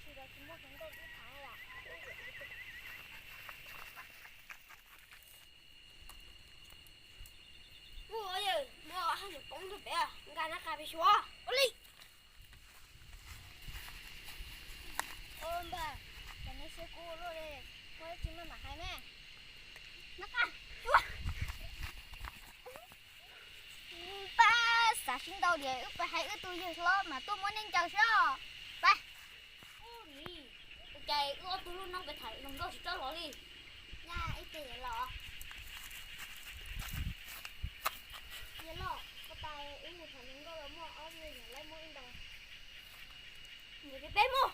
Ua yawg, muaj haj yam poob rau pem, nkag nab qa pem suav ua li. Ua npawg, cov neb siab kub luaj li, muaj dab tsi maj mam hais me. Nab qa, suav. Pab xav sib ntaus diam, wb pab hais wb tus yawg hlob mas tuaj muab nej ncaws xwb os. Pab. Ua li, ua cas wb ob tug lub noob pem tham hluas nkauj tsis txawj los li. Nyab, ib pliag yuav los. Yawg loj, puag ta wb mus tham hluas nkauj los muaj ob yawg nyob lawv muab wb ntaus. Nyiam ces peb mus.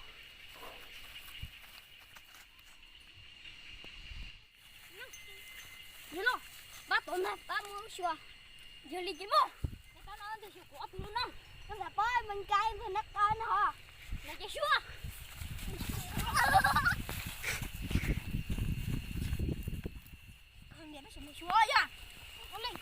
Yawg loj, pab tod ntag, pab muab xyuas. Yog li ces mus. Pab no ntag xyuas kuv ob tug lub noob. Koj xav pab mas nkag ntag nab qa no. No ces xyuas. Niam peb sawv mus xyuas yog. Ua li.